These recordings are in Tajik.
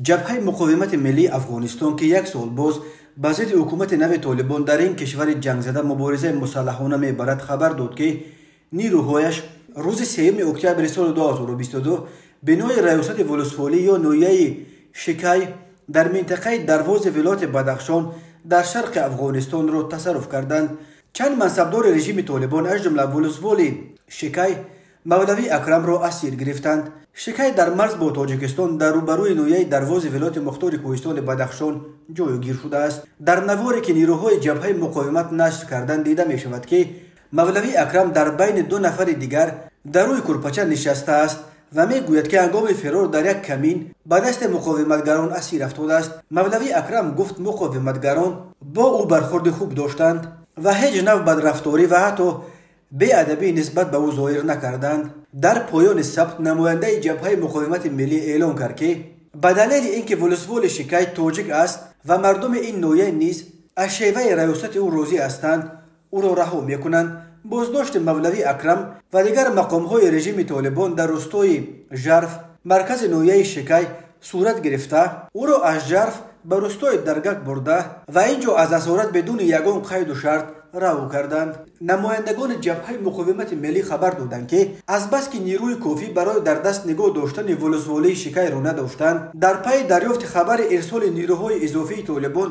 Ҷабҳаи муқовимати миллии Афғонистон, ки як сол боз ба зидди ҳукумати нави Толибон дар ин кишвари ҷангзада муборизаи мусаллаҳона мебарад, хабар дод, ки нирӯҳояш рӯзи 3 октябри соли 2022 бинои раёсати волусволӣ ё ноҳияи Шикай дар минтақаи Дарвози вилояти Бадахшон дар шарқи Афғонистонро тасарруф карданд. Чанд мансабдори режими Толибон, аз ҷумла волусволи Шикай Мавлавӣ Акрамро асир гирифтанд. Шикай дар марз бо Тоҷикистон дар рӯбарӯи ноҳияи Дарвози вилояти мухтори кӯҳистони Бадахшон ҷойгир шудааст. Дар наворе, ки нирӯҳои ҷабҳаи муқовимат нашр карданд, дида мешавад, ки Мавлавӣ Акрам дар байни ду нафари дигар дар рӯи курпача нишастааст ва мегӯяд, ки ҳангоми фирор дар як камин ба дасти муқовиматгарон асир афтодааст. Мавлавӣ Акрам гуфт, муқовиматгарон бо ӯ бархурди хуб доштанд ва ҳеҷ нав бадрафторӣ ва ҳатто беадабӣ нисбат ба ӯ зоҳир накарданд. Дар поёни сабт намояндаи ҷабҳаи муқовимати миллӣ эълон кард, ки ба далели ин ки волусволи Шикай тоҷик аст ва мардуми ин ноҳия низ аз шеваи раёсати ӯ розӣ ҳастанд, ӯро раҳо мекунанд. Боздошти Мавлавӣ Акрам ва дигар мақомҳои режими Толибон дар рӯстои Жарф, маркази ноҳияи Шикай, сурат гирифта, ӯро аз Жарф ба рӯстои Даргак бурда ва ин ҷо аз асорат бидуни ягон қайду шарт раҳо карданд. Намояндагони ҷабҳаи муқовимати миллӣ хабар доданд, ки азбаски нирӯи кофӣ барои дар даст нигоҳ доштани волусволии Шикайро надоштанд, дар пайи дарёфти хабари ирсоли нирӯҳои изофии Толибон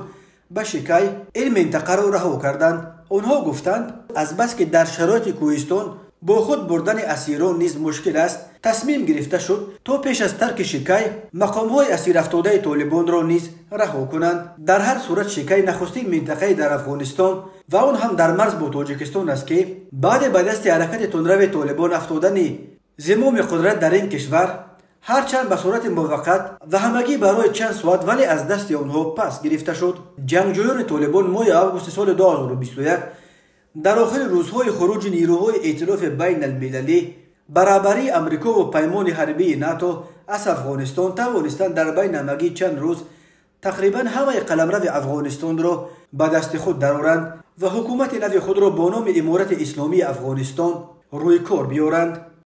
ба Шикай ин минтақаро раҳо карданд. Онҳо гуфтанд, азбаски дар шароити кӯҳистон бо худ бурдани асирон низ мушкил аст, тасмим гирифта шуд, то пеш аз тарки Шикай мақомҳои асирафтодаи Толибонро низ раҳо кунанд. Дар ҳар сурат, Шикай нахустин минтақаи дар Афғонистон ва он ҳам дар марз бо Тоҷикистон аст, ки баъде ба дасти ҳаракати тундрави Толибон афтодани зимоми қудрат дар ин кишвар, ҳарчанд ба сурати муваққат ва ҳамагӣ барои чанд соат, вале аз дасти онҳо пас гирифта шуд. Ҷангҷӯёни Толибон моҳи августи соли 2021 дар охири рӯзҳои хуруҷи нирӯҳои эътилофи байналмилалӣ ба раҳбарии Амрикову паймони ҳарбии НАТО аз Афғонистон тавонистанд дар байни ҳамагӣ чанд рӯз тақрибан ҳамаи қаламрави Афғонистонро ба дасти худ дароранд ва ҳукумати нави худро бо номи Иморати Исломии Афғонистон рӯи кор биёранд.